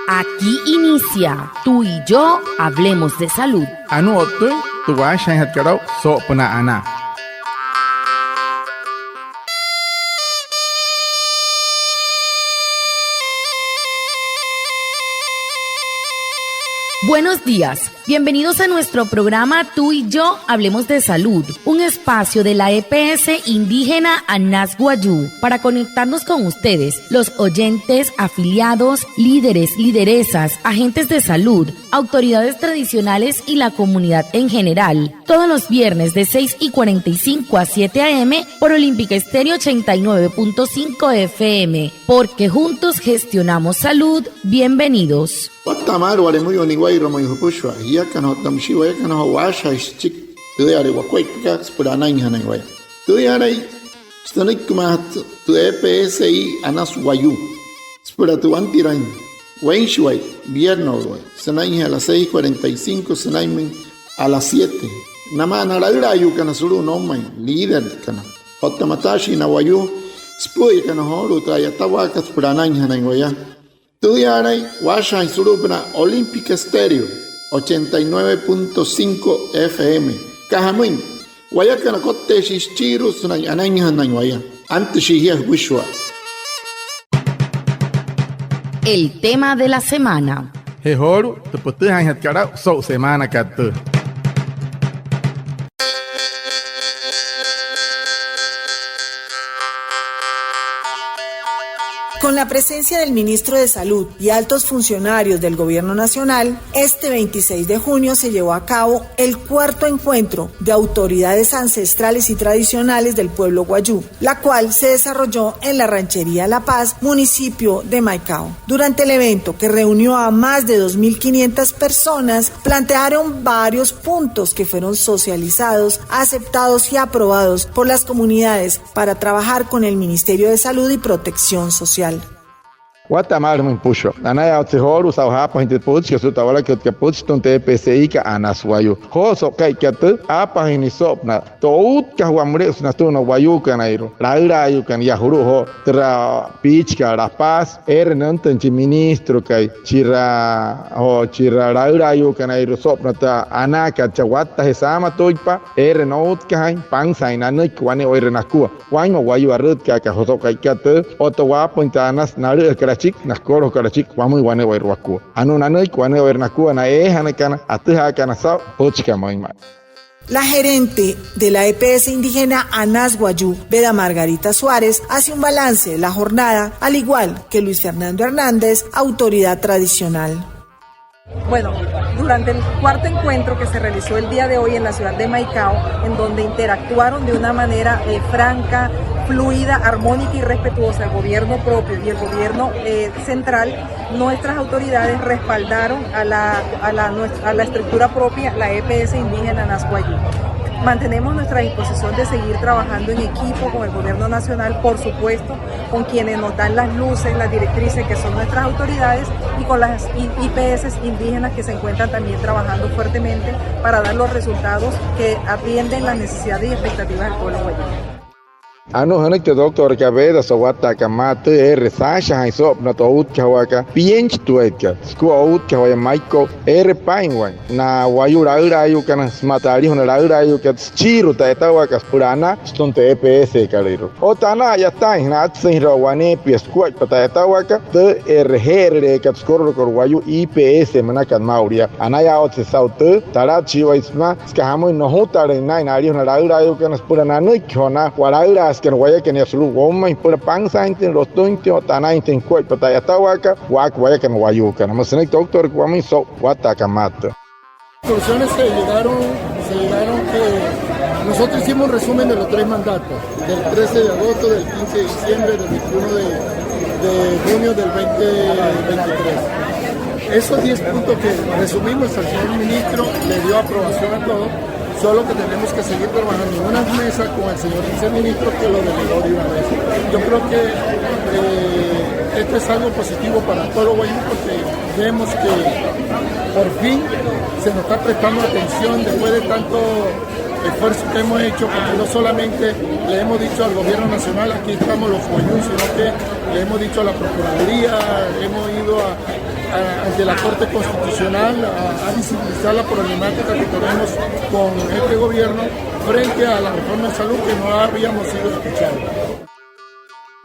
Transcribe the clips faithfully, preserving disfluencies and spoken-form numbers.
Aquí inicia Tú y yo hablemos de salud. Anuu o'ttüin tü waashajaainjatkat aa'u soo'opünaa anaa. Buenos días. Bienvenidos a nuestro programa Tú y yo hablemos de salud, un espacio de la E P S indígena Anas Wayuu para conectarnos con ustedes, los oyentes, afiliados, líderes, lideresas, agentes de salud, autoridades tradicionales y la comunidad en general. Todos los viernes de seis y cuarenta y cinco a siete a. m. por Olímpica Estéreo ochenta y nueve punto cinco F M. Porque juntos gestionamos salud. Bienvenidos. Watta'a maalü wale müyuu niwa'irua mayuu jüpüshua. Jiakana otta müshii wayakana joo waashajaashi süchiki tüüyale wakuaippakat süpüla anainjanain waya. Tüüyalai sünüikimaajatü tü E P S I Anas Wayuu süpüla tü wantiraain weinshiwai, vierno'uluwai, sünainjee a las seis cuarenta y cinco sünainmüin a las siete. Namaa na laülaayuukana sulu'u noumain, líderkana otta mataashii na wayuu süpü'üyakana joolu'u tü a'yatawaakat süpüla anainjanain waya. Tüüyalai waashajaain sulu'upünaa Olímpica Estéreo ochenta y nueve punto cinco F M. Aka jamüin, wayakana kotteeshii süchiirua sünain anainjanain waya. Antüshii jia jüpüshua. El tema de la semana. Je joolu'u tü pütüjaainjatkat aa'u so'u semaanakat tüü. Con la presencia del ministro de Salud y altos funcionarios del Gobierno Nacional, este veintiséis de junio se llevó a cabo el cuarto encuentro de autoridades ancestrales y tradicionales del pueblo wayuu, la cual se desarrolló en la ranchería La Paz, municipio de Maicao. Durante el evento, que reunió a más de dos mil quinientas personas, plantearon varios puntos que fueron socializados, aceptados y aprobados por las comunidades para trabajar con el Ministerio de Salud y Protección Social. Watta'a maalü jümüin jüpüshua. Anayaawatse joolu'u saa'u jaapajüin tü pütchikat sulu'u tü a'walakatkat pütchi sütüma tü E P S I kat Anas Wayuu. Joo so'u ka'ikat tüü, aapajüin nia soo'opünaa tü outkajawaa müle'u sünain sütüma na wayuukanairua laülaayuukana yaa julu'u joo türa piichikat La Paz, eere nüntüin chi ministrokai, chira, joo chira laülaayuukanairua soo'opünaa tü anaakat chaa wattajee saamatuitpa, eere noutkajaain, pansaain nanüiki wane'ewaire nakua wainma wayuu arütkaaka. Joo so'u ka'ikat tüü, otta waapüin tü anasü nalü'üjakat achiki, na jükolojokat achiki, wamüin wane'ewaire wakua. Anuu nanüiki wane'ewaire nakua na eejanakana atüjaakana saa'u pütchikat müinma'a. La gerente de la E P S indígena Anas Wayuu, Beda Margarita Suárez, hace un balance de la jornada, al igual que Luis Fernando Hernández, autoridad tradicional. Bueno, durante el cuarto encuentro que se realizó el día de hoy en la ciudad de Maicao, en donde interactuaron de una manera, eh, franca, fluida, armónica y respetuosa el gobierno propio y el gobierno, eh, central, nuestras autoridades respaldaron a la, a la, nuestra, a la estructura propia, la E P S indígena Anas Wayuu. Mantenemos nuestra disposición de seguir trabajando en equipo con el gobierno nacional, por supuesto, con quienes nos dan las luces, las directrices, que son nuestras autoridades, y con las I-, I P S indígenas que se encuentran también trabajando fuertemente para dar los resultados que atienden las necesidades y expectativas del pueblo wayuu. Anuu jünüiki tü doctorkat Beda so'u watta'akat maa tüü, eere saashajaain soo'opünaa tü outkajawaakat pienchituaitkat sükua outkajawaa Maicao, eere paa'inwain na wayuu laülaayuukana sümaa tü alijuna laülaayuukat süchiirua tü a'yatawaakat süpüla anaa sütüma tü E P S-kalüirua. Otta ana'ayataainjana atsüinjanairua waneepia sukuaippa tü a'yatawaakat, tü eere jee'erüleekat sükorolokot wayuu I P S münakat maa'ulu yaa. Anayaawatse saa'u tüü, talatshii waya sümaa süka jamüin, nojutalüin naa'in na alijuna laülaayuukana süpüla nanüiki joo na walaülaasükana wayakana yaa sulu'u woumain, süpüla pansaainjatüin, lotüinjatüin otta anainjatüin sukuaippa tü a'yatawaakat waa'aka wayakana wayuukana. Müsü sünüiki tü doctorkat wamüin so'u watta'akat maa tüü. Conclusiones se llegaron, se llegaron que nosotros hicimos un resumen de los tres mandatos, del trece de agosto, del quince de diciembre, del veintiuno de, de junio del veinte veintitrés. Esos diez puntos que resumimos, el señor ministro le dio aprobación a todo, solo que tenemos que seguir trabajando en unas mesas con el señor viceministro que lo delegó de una vez. Yo creo que, eh, esto es algo positivo para todo Guayú porque vemos que por fin se nos está prestando atención después de tanto esfuerzo que hemos hecho, porque no solamente le hemos dicho al gobierno nacional, "Aquí estamos los wayuu", sino que le hemos dicho a la Procuraduría, hemos ido a, Ante la Corte Constitucional a, a visibilizar la problemática que tenemos con este gobierno frente a la reforma de salud que no habíamos sido escuchados.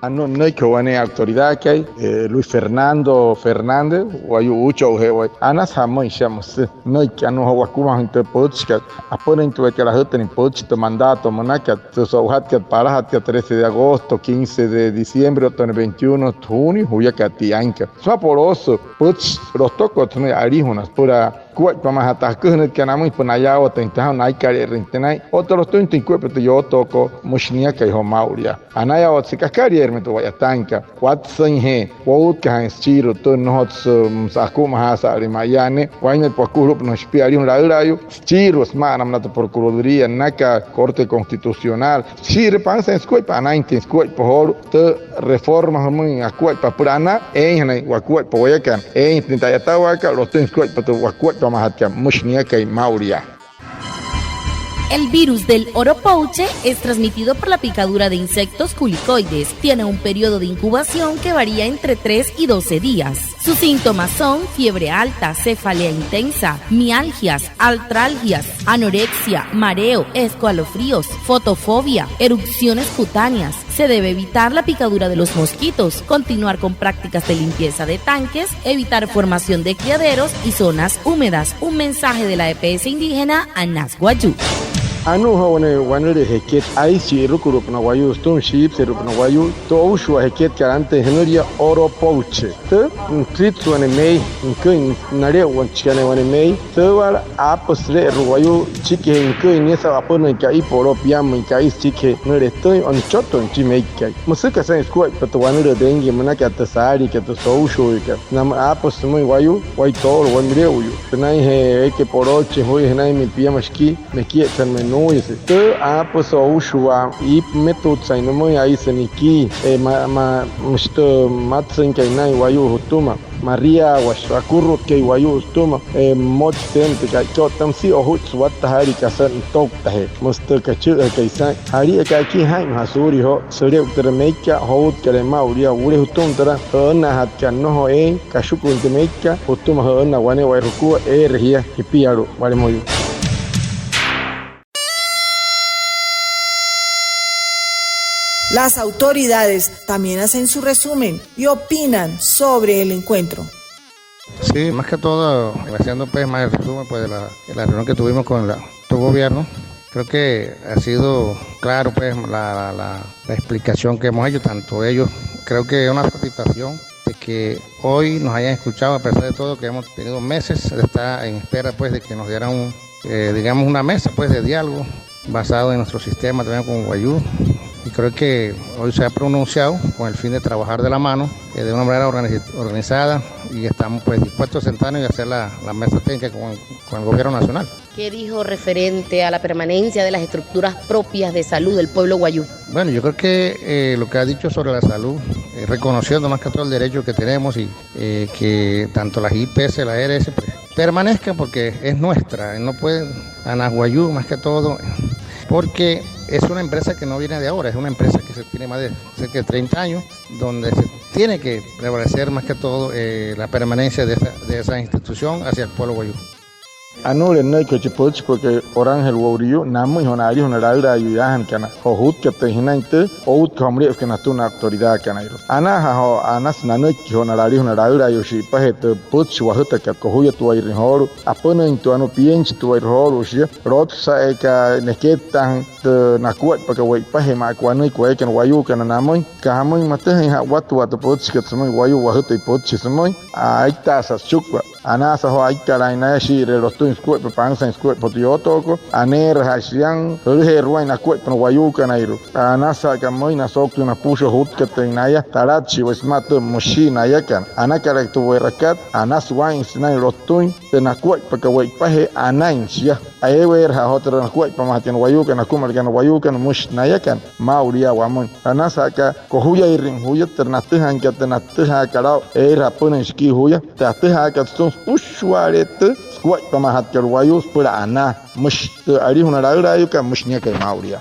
Anuu nünüiki joo wane autoridadkai, eh, Luis Fernando Fernández, wayuu uuchouje'ewai. Anasü jamüin shia, müsü nünüiki anuu joo wakumajüin tü pütchikat, apünüinjatkat ajütünüin pütchi tü mandato münakat, tü so'ujatkat palajatkat trece de agosto, quince de diciembre otta wane veintiuno junio, juyakat tiainkat. Sümaa poloosü pütchi lotokot sümüin alijuna süpüla sukuaippamaajatü aküjünütkat namüin süpüla nayaawatüinjatüin, naikale'erüinjatüin naa'in otta lotüinjatüin sukuaippa tü yootookot, müshi niakai joo maa'ulu yaa. Anayaawatsü süka akalieerü tü wa'yataainkat, watsüinjee, woutkajaain süchiirua tü, nnojotsü, mm, akumajaasa'ale mayaa ne'e wainmaipa wakujulu'upünaa shipia alijuna laülaayuu, süchiirua süma'anamüin na tü Procuraduría, naka Corte Constitucional, shii'iree pansaain sukuaippa, anainjatüin sukuaippa joolu'u tü reforma jümüin akuaippa apüla anaa, eeinjanain wakuaippa wayakana, eeinjatüin tü a'yatawaakat, lotüin sukuaippa tü wakuaippamaajatkat, müshi niakai maa'ulu yaa. El virus del oropouche es transmitido por la picadura de insectos culicoides. Tiene un periodo de incubación que varía entre tres y doce días. Sus síntomas son fiebre alta, cefalea intensa, mialgias, artralgias, anorexia, mareo, escalofríos, fotofobia, erupciones cutáneas. Se debe evitar la picadura de los mosquitos, continuar con prácticas de limpieza de tanques, evitar formación de criaderos y zonas húmedas. Un mensaje de la E P S indígena Anas Wayuu. Anuu joo wane wanülüü jeket aisü shi'irukulu'upünaa wayuu sütüma, shiipüseerü'upünaa wayuu tü oushuwaa jeketkat antüin jünülia oropouche. Tü, nütüjtsü wane mei, nüküin nale'uwatchikana wane mei, tü wala aapüsü süle'eru'u wayuu süchikijee nüküin, nia saa'u apünüin ka'i poloo piammüin ka'i süchikijee nületüin o nüchotüin chi meikai. Müsü aka saa'in sukuaippa tü wanülüü dengue münakat, tü saaliikat, tü soushuuyuukat. Namüin aapüsü sümüin wayuu, wayuu toolo, wayuu müle'uyuu. Sünainjee eekai poloochin juya, jünainmüin piama shikii, mekietsanmüin nuuyase. Tü aapüsü oushuwaa, iipü pümetutsaain nümüin, aisü nikii, e, ma, ma, müshi tü matsüinkai naa'in wayuu jütüma, mariaawasü, akurutkai wayuu sütüma, e, mmotsü teema tü ka'ikat otta müsia ojutsü watta saalii kasa nütouktajee, müsü tü kachü'üjakai saa'in. Jalia aka akii jaa'inmaja suulia joo süle'u türa meikat, joutkale maa'ulu yaa, wu'le jütüma türa jü'ünnaajatkat, nnojo eein kashuküin tü meikat jütüma jü'ünnaa wane'ewai jukua, eere jia jipialu'u. Wale müyuu. Las autoridades también hacen su resumen y opinan sobre el encuentro. Sí, más que todo, haciendo pues más el resumen pues de la, de la reunión que tuvimos con la, tu gobierno, creo que ha sido claro pues la, la, la, la explicación que hemos hecho, tanto ellos, creo que es una satisfacción de que hoy nos hayan escuchado a pesar de todo que hemos tenido meses de estar en espera pues de que nos dieran un, eh, digamos una mesa pues de diálogo basado en nuestro sistema también con Wayuu. Y creo que hoy se ha pronunciado con el fin de trabajar de la mano, eh, de una manera organiz-, organizada y estamos pues dispuestos a sentarnos y hacer la, la mesa técnica con, con el gobierno nacional. ¿Qué dijo referente a la permanencia de las estructuras propias de salud del pueblo wayuu? Bueno, yo creo que, eh, lo que ha dicho sobre la salud, eh, reconociendo más que todo el derecho que tenemos y, eh, que tanto las I P S, la A R S, pues, permanezca porque es nuestra, no puede, Anas Wayuu más que todo, porque es una empresa que no viene de ahora, es una empresa que se tiene más de cerca de treinta años, donde se tiene que prevalecer más que todo, eh, la permanencia de esa, de esa institución hacia el pueblo wayuu. Anuule nünüiki chi pütchipa'a Orangel Wouriou namüin joo na alijuna laülaayuu yaajünakana joo jutkatüin jünain tü outkajaa müle'ukana natüma na autoridadkanairua. Anaaja'a joo, anasü nanüiki joo na alijuna laülaayuu shi'ipajee tü pütchi wajütakat kojuyatuairüin joolu'u, apünüinjatua anuu pienchituairü joolu'u shia, lotsa'a eekai nekettaajüin tü nakuaippakat we'ipajee maa aka wanüiki wayakana wayuukana namüin, süka jamüin, matüjüin ja'watuwaa tü pütchikat sümüin, wayuu wajütüin pütchi sümüin, aitaasa süchikua. Anaasa joo aikalaain naya shii'iree lotüin sukuaippa, pansaain sukuaippa tü yootookot, aneerajaa shia, jülüjeerü waa'in nakuaippa na wayuukanairua. Anasü aka müin, nasouktüin napüshua jutkatüin naya, talatshii waya sümaa tü, müshii nayakana. Anakalaka tü we'rakat, anasü waa'in sünain lotüin tü nakuaippakat we'ipajee, anain shia. Eeweeraja'a joo türa nakuaippamaajatkat na wayuukana, nakumalaka na wayuukana, müshi nayakana, maa'ulu yaa wamüin. Anasü aka kojuyairüin juya, türa natüjaainkat, tü natüjaakat aa'u eere apünüin shikii juya, tü atüjaakat sütüma süpüshua'ale tü sukuaippamaajatkat wayuu süpüla anaa, müshi tü alijuna laülaayuukat, müshi niakai maa'ulu yaa.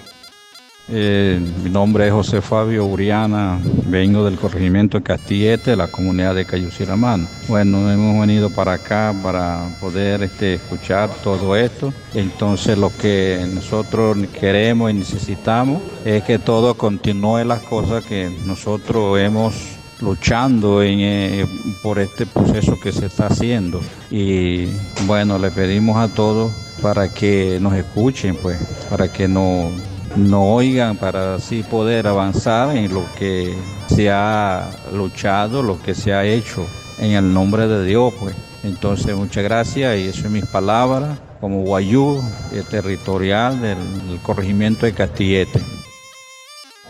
Eh, mi nombre es José Fabio Uriana, vengo del corregimiento de Castillete, de la comunidad de Cayusiramana. Bueno, hemos venido para acá para poder, este, escuchar todo esto. Entonces, lo que nosotros queremos y necesitamos es que todo continúe las cosas que nosotros hemos luchando en, eh, por este proceso que se está haciendo. Y bueno, le pedimos a todos para que nos escuchen, pues, para que no, no oigan, para así poder avanzar en lo que se ha luchado, lo que se ha hecho en el nombre de Dios, pues. Entonces, muchas gracias y eso es mis palabras como wayuu, eh, territorial del, del corregimiento de Castillete.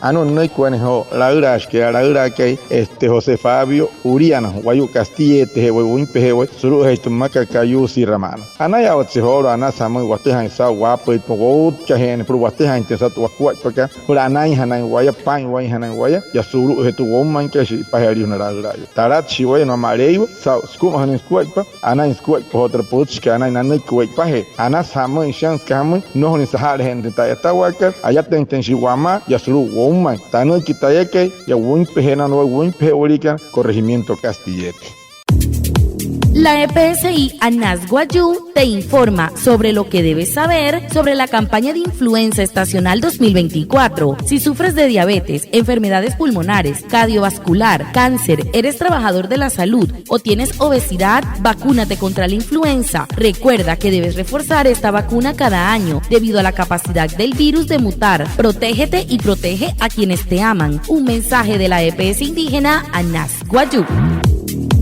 Anuu nünüiki wane joo laülaashikee, laülaakai, este, José Fabio Uriana, wayuu Castilleteje'ewai, wüinpeje'ewai, sulu'ujee tü mmakat Cayusiramana. Anayaawatse joolu'u anasü jamüin watüjaain saa'u waapüitpa, woutkajeena süpüla watüjaainjatüin saa'u tü wakuaippakat, süpüla anainjanain waya, paa'inwainjanain waya yaa sulu'ujee tü woumainkat. Shi'ipajee alijuna laülaayuu, talatshii waya nümaa Maleiwa saa'u sükumajünüin sukuaippa, anain sukuaippa joo türa pütchikat anain nanüiki we'ipajee. Anasü jamüin, shia süka jamüin, nnojolüin saja'laje'ennüin tü a'yatawaakat, ayatüinjatüin shia wamaa yaa sulu'u woumain, tanüiki tayakai, yaa wüinpajee na wüinpaje'ewaliikana, corregimiento Castillete. La E P S I Anas Wayuu te informa sobre lo que debes saber sobre la campaña de influenza estacional dos mil veinticuatro. Si sufres de diabetes, enfermedades pulmonares, cardiovascular, cáncer, eres trabajador de la salud o tienes obesidad, vacúnate contra la influenza. Recuerda que debes reforzar esta vacuna cada año debido a la capacidad del virus de mutar. Protégete y protege a quienes te aman. Un mensaje de la E P S indígena Anas Wayuu.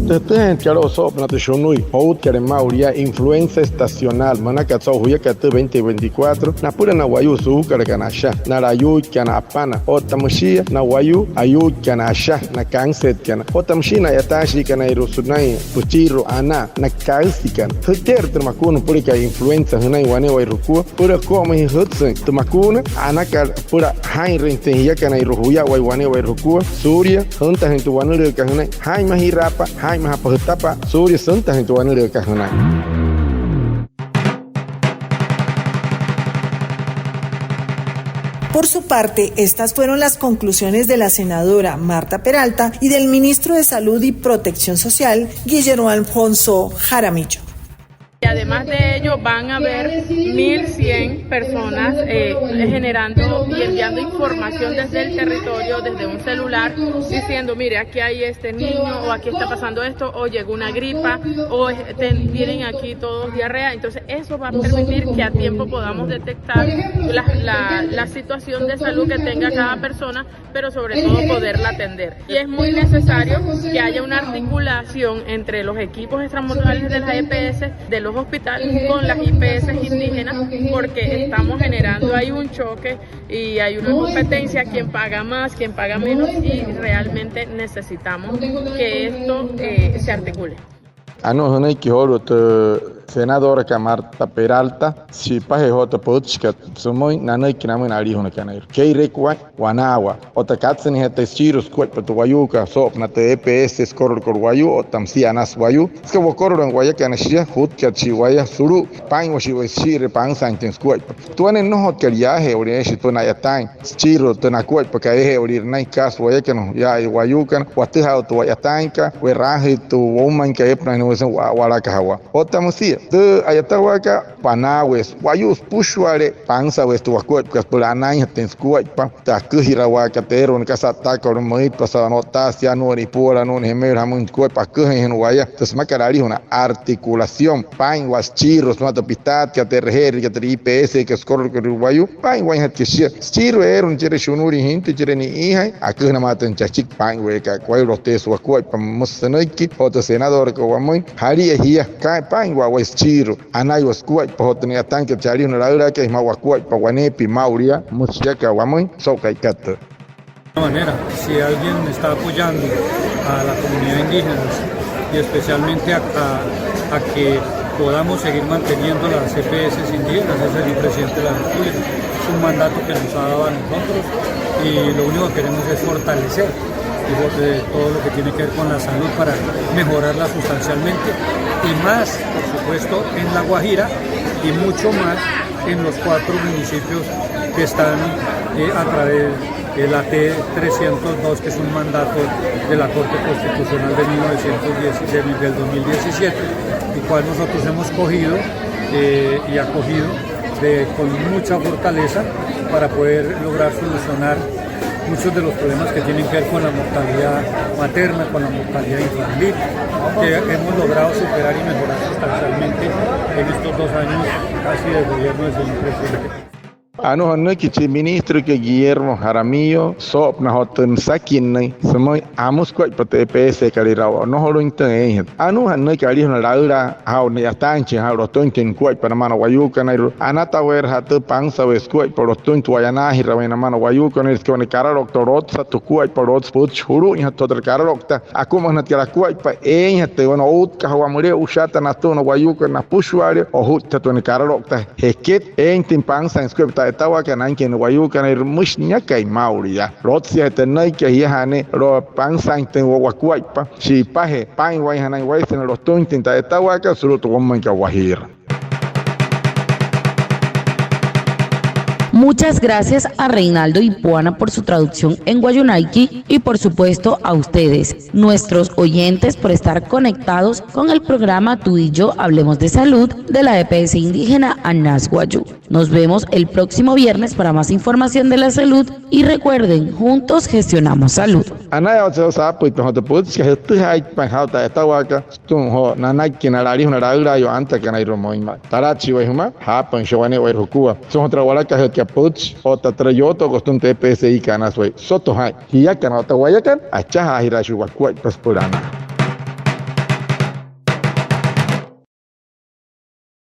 Tü jütüjaainjatkat alu'u soo'opünaa tü shunui joutkalüin maa'ulu yaa influenza estacional münakat saa'u juyakat tü veinte veinticuatro, napüla na wayuu suukalakana asha, na layuuikana apana, otta müshia na wayuu ayuuikana asha, na kansetkana, otta müshia na a'yataashiikanairua sünain püchiirua anaa, na kaüsikana. Jüte'erü tü makuuna süpüleekat influenza jünain wane'ewai jukua, süpüla jüko'omüin jüjütsüin tü makuuna anakat süpüla jaa'inrüinjatüin jiakanairua juya waya wane'ewai jukua suulia jüntajüin tü wanülüükat jünain, jaa'inmajiraapa, jaa'inmajapa jütapa suulia süntajüin tü wanülüükat jünain. Por su parte, estas fueron las conclusiones de la senadora Marta Peralta y del ministro de Salud y Protección Social, Guillermo Alfonso Jaramillo. Y además de ello, van a haber mil cien personas, eh, generando y enviando información desde el territorio, desde un celular, diciendo, "Mire, aquí hay este niño, o aquí está pasando esto, o llegó una gripa, o es-, ten-, tienen aquí todos diarrea". Entonces, eso va a permitir que a tiempo podamos detectar la, la, la situación de salud que tenga cada persona, pero sobre todo poderla atender. Y es muy necesario que haya una articulación entre los equipos extramurales de las E P S, de los hospitales, con las I P S indígenas, porque estamos generando ahí un choque y hay una competencia, quien paga más, quien paga menos, y realmente necesitamos que esto, eh, se articule. Anuu jünüiki joolu'u tü senadorakat Marta Peralta, shi'ipajee joo tü pütchikat sümüin nanüiki namüin na alijunakanairua. Kee'ireeku waa'in wanaawaa otta katsüinjatüin süchiirua sukuaippa tü wayuukat soo'opünaa tü E P S, Sükorolokot Wayuu otta müsia Anas Wayuu, süka wakoroloin wayakana shia, jutkatsü shia waya sulu'u, paa'inwashii waya süchiirua pansaainjatüin sukuaippa. Tü wane nnojotkat yaaje'ewalii, eeshii tü na'yataain süchiirua tü nakuaippakat, eeje'ewaliire naa'in kasa wayakana yaa wayuukana, watüjaa aa'u tü wa'yataainkat, we'raajüi tü woumainkat, eepünaajüin waya sünain wa'walakajawaa. Otta müsia tü a'yatawaakat, panaaweesü wayuu süpüshua'ale, pansaweesü tü wakuaippakat süpüla anainjatüin sukuaippa. Tü aküjirawaakat, eere wane kasa a'ttaakat, wane müitpa saa'u no'ttaasü yaa, anuu wane ipuola, anuu wane jemeyula, jamüin sukuaippa, aküjüinjana waya. Tü sümakat alijuna articulación, paa'inwaa süchiirua sümaa tü pitaatkat, tü e'reje'erüikat, tü I P S-kat, Sükorolokot Wayuu, paa'inwainjatkat shia. Süchiirua eere wane chere shunuuliin jintüi, chere ni'iijain, aküjünamaatüin chachiki paa'inweekat wayuu, loteesü wakuaippa. Müsü sünüiki joo tü senadorakat wamüin, jalia jia, ka-, paa'inwaa waya süchiirua, anaiwa sukuaippa joo tü ni'yataainkat, chi alijuna laülaakai, sümaa wakuaippa waneepia maa'ulu yaa, müsü shiaka wamüin. So'u ka'ikat tüü. De manera, si alguien está apoyando a la comunidad indígena y especialmente a, a, a que podamos seguir manteniendo las E P S indígenas, es el presidente de la República. Es un mandato que nos ha dado a nosotros y lo único que queremos es fortalecer y for-, eh, todo lo que tiene que ver con la salud para mejorarla sustancialmente y más, por supuesto, en La Guajira y mucho más en los cuatro municipios que están eh, a través de la T trescientos dos, que es un mandato de la Corte Constitucional de mil novecientos diez, de- del dos mil diecisiete, el cual nosotros hemos cogido, eh, y acogido de- con mucha fortaleza para poder lograr solucionar muchos de los problemas que tienen que ver con la mortalidad materna, con la mortalidad infantil, que hemos logrado superar y mejorar sustancialmente en estos dos años casi de gobierno del señor presidente. Anuu joo nünüiki chi ministrokai Guillermo Jaramillo soo'opünaa joo tü nüsakinnüin sümüin amusukuaippa tü E P S kalüirua nnojolüinjatüin eeinjatü. Anuu joo nünüiki alijuna laülaa jaa'u ne'yataainjachin jaa'u lotüinjatüin nukuaippa namaa na wayuukanairua. Anataweeraja'a tü pansawee sukuaippa lotüinjatüin waya anaajirawaain namaa na wayuukanairua süka wane karaloukta lotsa tukuaippa, lotsa pütchi julu'uinjatü joo tü karaloukta. Akumajünatkat akuaippa eeinjatü wane outkajawaa müle'ushaata natüma na wayuukana napüshua'ale, ojuittüinjatü wane karaloukta jeket eeinjatüin pansaain sukuaippa tü a'yatawaakat nainküin na wayuukanairua. Müshi niakai maa'ulu yaa, lotsiaje tü nünüiki jiyaja'a ne'e loo pansaainjatüin wa- wakuaippa shi'ipajee paa'inwainjanain waya sünain lotüinjatüin tü a'yatawaakat sulu'u tü woumainkat Wajiira. Muchas gracias a Reinaldo Ipuana por su traducción en wayuunaiki y, por supuesto, a ustedes, nuestros oyentes, por estar conectados con el programa Tú y Yo Hablemos de Salud de la E P S indígena Anas Wayuu. Nos vemos el próximo viernes para más información de la salud y recuerden, juntos gestionamos salud. Anayaawatsü joo saapüitpain joo tü pütchikat, jütüjaaitpain jaa'u tü a'yatawaakat sütüma joo nanaiki na alijuna laülaayuu antakanairua müinma'a. Talaatshii waya jümaa, jaapüin shia wane waya jukua sütüma joo türa a'walakajütkat pütchi otta türa yootookat sütüma tü E P S kat Anas Wayuu. Soto jaa'in, jiakana otta wayakana, achajaajiraashii wakuaippa süpüla anaa.